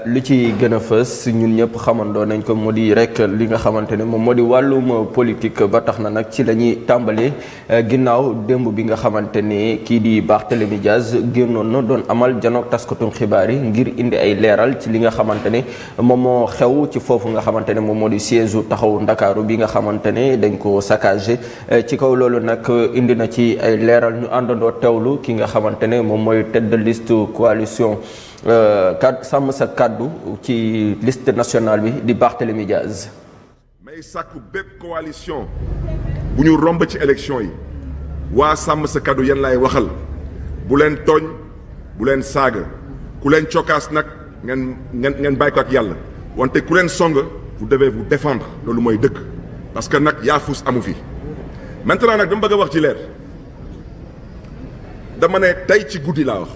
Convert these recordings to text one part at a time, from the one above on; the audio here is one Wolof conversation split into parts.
lu ci gën a fës ñun ñëpp xamandoo nañ ko moo di rek li nga xamante ne moom moo di wàllum politique ba tax na nag ci la ñuy tàmbalee ginnaaw démb bi nga xamante ne kii di Barthélémy Dias génnoon na doon amal janook taskatum xibaar yi ngir indi ay leeral ci li nga xamante ne moom moo xew ci foofu nga xamante ne moom moo di siège taxawu Ndakaaru bi nga xamante ne dañ ko saccagé ci kaw loolu nag indi na ci ay leeral ñu àndandoo teewlu ki nga xamante ne moom mooy tête de liste coalition sàmm sa kàddu ci liste nationale bi di Barthélémy Dias. may sàkku bépp coalition bu ñu romb ci élection yi waa sàmm sa kàddu yéen lay waxal bu leen tooñ bu leen saaga ku leen cokkaas nag ngeen bàyyi ko ak yàlla wante ku leen song vous devez vous défendre loolu mooy dëkk parce que nag yaafus amu fi. maintenant nag dama bëgg a wax ci leer dama ne tey ci guddi laa wax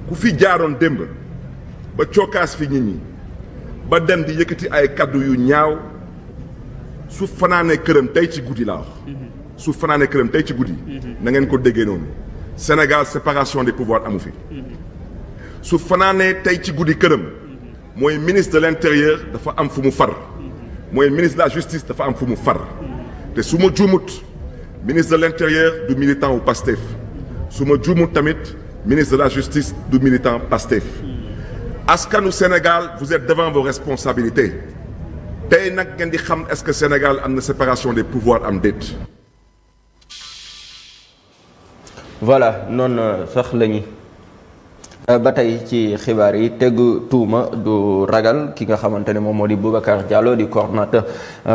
ku fi jaaroon démb ba cokkaas fi nit ñi ba dem di yëkkati ay kaddu yu ñaaw su fanaanee këram tey ci guddi laa wax su fanaanee këram tey ci guddi na ngeen ko déggee noonu Sénégal séparation des pouvoirs amu fi su fanaanee tey ci guddi këram mooy ministre de l'intérieur dafa am fu mu far mooy ministre de la justice dafa am fu mu far te su ma juumut ministre de l'intérieur du militant wu Pastef su ma juumut tamit ministre de la justice du militant Pastef askanu Sénégal vous êtes devant vos responsabilités tey nag ngeen di xam est-ce que Sénégal am na séparation des pouvoirs am déet. voilà noonu sax lañu ba tey ci xibaar yi tegu tuuma du ragal ki nga xamante ne moom moo di Boubacar Diallo di coordonnateur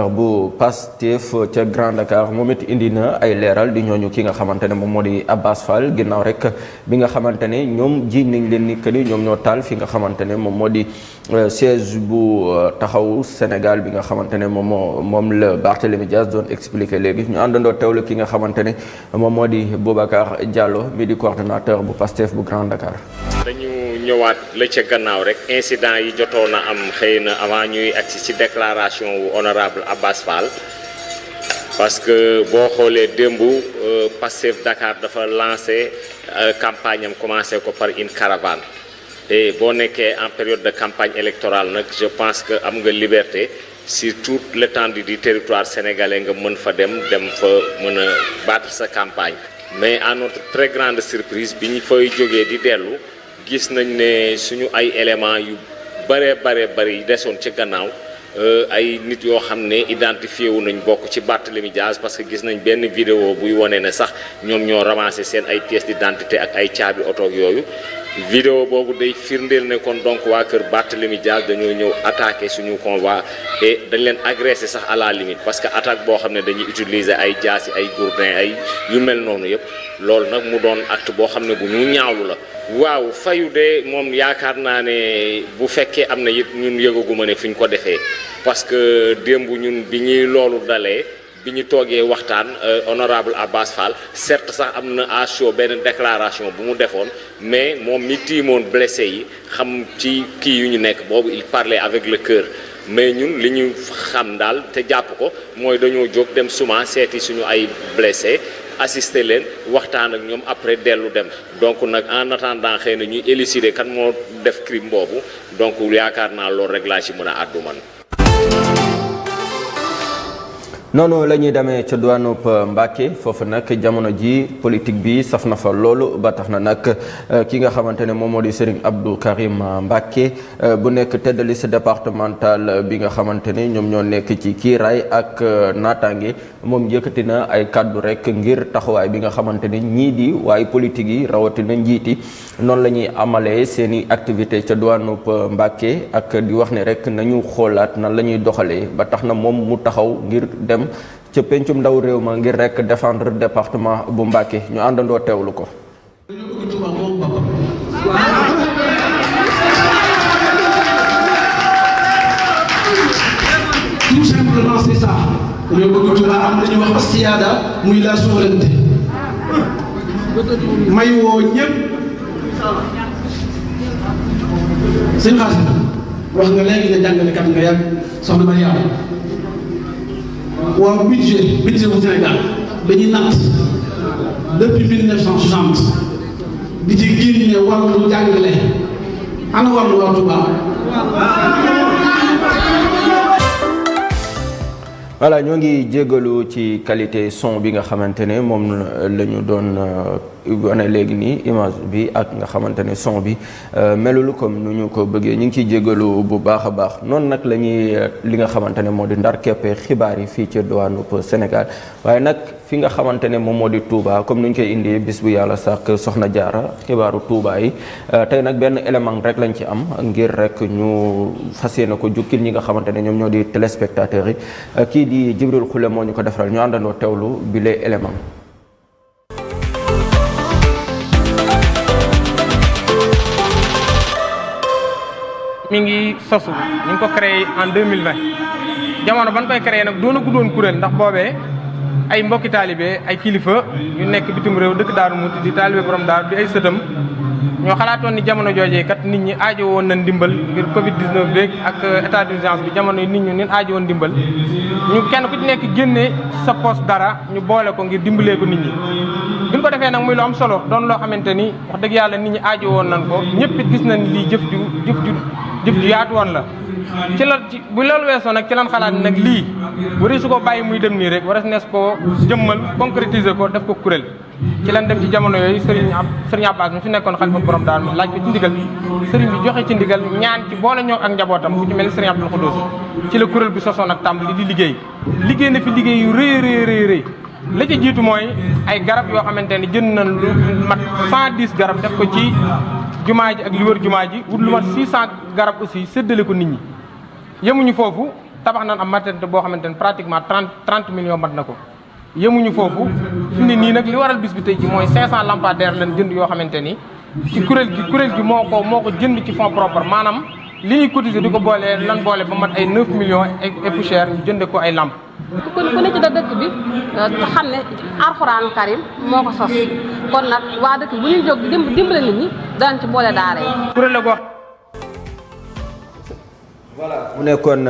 bu Pastef ca Grand Dakar moom it indi na ay leeral di ñooñu ki nga xamante ne moom moo di Abbas Fall ginnaaw rek bi nga xamante ne ñoom jiiñ nañ leen ni que ni ñoom ñoo taal fi nga xamante ne moom moo di siège bu taxawu Sénégal bi nga xamante ne moom la Barthélémy Dias doon expliqué léegi ñu àndandoo teewlu ki nga xamante ne moom moo di Boubacar Diallo mi di coordonnateur bu Pastef bu Grand Dakar. dañu ñëwaat la ca gannaaw rek incident yi jotoon na am xëy na avant ñuy agsi ci déclaration wu honorable Abbas Fall parce que boo xoolee démb Pastef Dakar dafa lancé campagne am commencé ko par une caravane et boo nekkee en période de campagne électorale nag je pense que am nga liberté sur toute l'étendue du territoire sénégalais nga mën fa dem fa mën a battre sa campagne mais à notre très grande surprise bi ñu fay jógee di dellu gis nañ ne suñu ay éléments yu bari desoon ci gannaaw ay nit yoo xam ne identifié wu nañ bokk ci Barthélémy Dias parce que gis nañ benn vidéo buy wone ne sax ñoom ñoo ramassé seen ay pièces d'identité ak ay caabi oto yooyu vidéo boobu day firndeel ne kon donc waa kër Barthélémy Dias dañoo ñëw attaqué suñu convoi et dañ leen agressé sax à la limite parce que attaque boo xam ne dañuy utiliser ay jaasi ay gourdin ay yu mel noonu yëpp loolu nag mu doon acte boo xam ne bu ñu ñaawlu la. waaw fayu de moom yaakaar naa ne bu fekkee am na it ñun yëgaguma ne fi ñu ko defee parce que démb ñun bi ñuy loolu dalee bi ñu toogee waxtaan honorable Abbas Fall certes sax am na à chaud benn déclaration bu mu defoon mais moom mi tiimoon blessé yi xam ci kii yu ñu nekk boobu il parlait avec le cœur mais ñun li ñu xam daal te jàpp ko mooy dañoo jóg dem suma seeti suñu ay blessé assister leen waxtaan ak ñoom après dellu dem donc nag en attendant xëy na ñuy élucider kan moo def crime boobu donc yaakaar naa loolu rek laa ci mën a àddu man. noonu la ñuy demee ca douanub Mbacké foofu nag jamono ji politique bi saf na fa loolu ba tax na nag ki nga xamante ne moom moo di Serigne Abdou Karim Mbacké bu nekk tête de liste départementale bi nga xamante ne ñoom ñoo nekk ci kiiraay ak naataange moom yëkkati na ay kaddu rek ngir taxawaay bi nga xamante ne ñii di waaye politique yi rawatina njiiti noonu la ñuy amalee seen i activité ca douanub Mbacké ak di wax ne rek nañu xoolaat nan la ñuy doxalee ba tax na moom mu taxaw ngir dem ca pencum ndaw réew ma ngir rek défendre département bu Mbacké ñu àndandoo teewlu ko. tout simplement c'est ça dañoo bëgg Touba am lu ñuy wax siyaada muy la souveraineté may woo ñëpp sëñ Xaasim wax nga léegi ne jàngalekat nga yàgg soxna Mariama waaw budget bu Sénégal dañuy natt depuis 1960 di ci génne wàllu jàngale ana wàllu waa Touba. voilà ñoo ngi jégalu ci qualité son bi nga xamante ne moom la ñu doon wane léegi nii image bi ak nga xamante ne son bi melul comme nu ñu ko bëggee ñu ngi ciy jégalu bu baax a baax noonu nag la ñuy li nga xamante ne moo di ndar keppe xibaar yi fii ci diwaanu Sénégal waaye nag fi nga xamante ne moom moo di Touba comme ni ñu koy indee bis bu yàlla sàkk Soxna Jaara xibaaru Touba yi tey nag benn élément rek lañ ci am ngir rek ñu fas yéene ko jukkil ñi nga xamante ne ñoom ñoo di téléspectateurs yi kii di Jibril Khoule moo ñu ko defaral ñu àndandoo teewlu bi les éléments. mi ngi sosu ñu ngi ko créé en 2020 jamono ban koy créé nag doona guddoon kuréel ndax boobee ay mbokki taalibe ay kilifa yu nekk bitim réew dëkk Daaru Muti di taalibe borom daaru di ay sëtam ñoo xalaatoon ni jamono joojee kat nit ñi aajo woon nañ ndimbal ngir Covid 19 beeg ak état d'urgence bi jamono yi nit ñi nin aajo woon ndimbal ñu kenn ku ci nekk génne sa poste dara ñu boole ko ngir dimbalee ko nit ñi. bi ñu ko defee nag muy lu am solo doon loo xamante ni wax dëgg yàlla nit ñi aajo woon nañ ko ñëpp it gis nañ lii jëf ju yaatu woon la. ci bu loolu weesoo nag ci lan xalaat nag lii wari su ko bàyyi muy dem nii rek war a nees koo jëmmal concrétiser ko def ko kuréel ci lan dem ci jamono yooyu Serigne Abbas mi fi nekkoon xalifa borom daal laaj bi ci ndigal Serigne bi joxe ci ndigal ñaan ci boole ñoo ak njabootam ku ci mel ni Serigne Abdoul Khoudous ci la kuréel bi sosoon ak tàmbali di liggéey na fi liggéey yu rëy la ci jiitu mooy ay garab yoo xamante ni jënd nañ lu mat 110 garab def ko ci jumaa ji ak li wër jumaa ji wut lu mat 600 garab aussi séddale ko nit ñi yemuñu foofu tabax nañ am maternité boo xamante ne pratiquement 30 millions mat na ko yemuñu foofu fi ne nii nag li waral bis bi tey ji mooy 500 lampadaires lañ jënd yoo xamante ni ci kuréel gi moo ko jënd ci fonds propre maanaam li ñuy cotiser di ko boolee lan boole ba mat ay 9 millions et poussière ñu jënde ko ay lamp ku ne ci dëkk bi te xam ne Alxuraanu Karim moo ko sos kon nag waa dëkk bi bu ñuy jóg di dimbale nit ñi danañ ci boole daara yi. kuréel la ko voilà mu nekkoon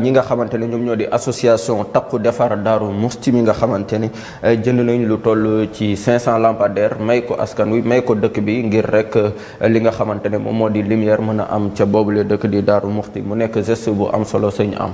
ñi nga xamante ne ñoom ñoo di association takku defar Daaru Musti mi nga xamante ni jënd nañ lu toll ci 500 lampadaires may ko askan wi may ko dëkk bi ngir rek li nga xamante ne moom moo di lumière mën a am ca boobule dëkk di Daaru Musti mu nekk geste bu am solo sëñ am.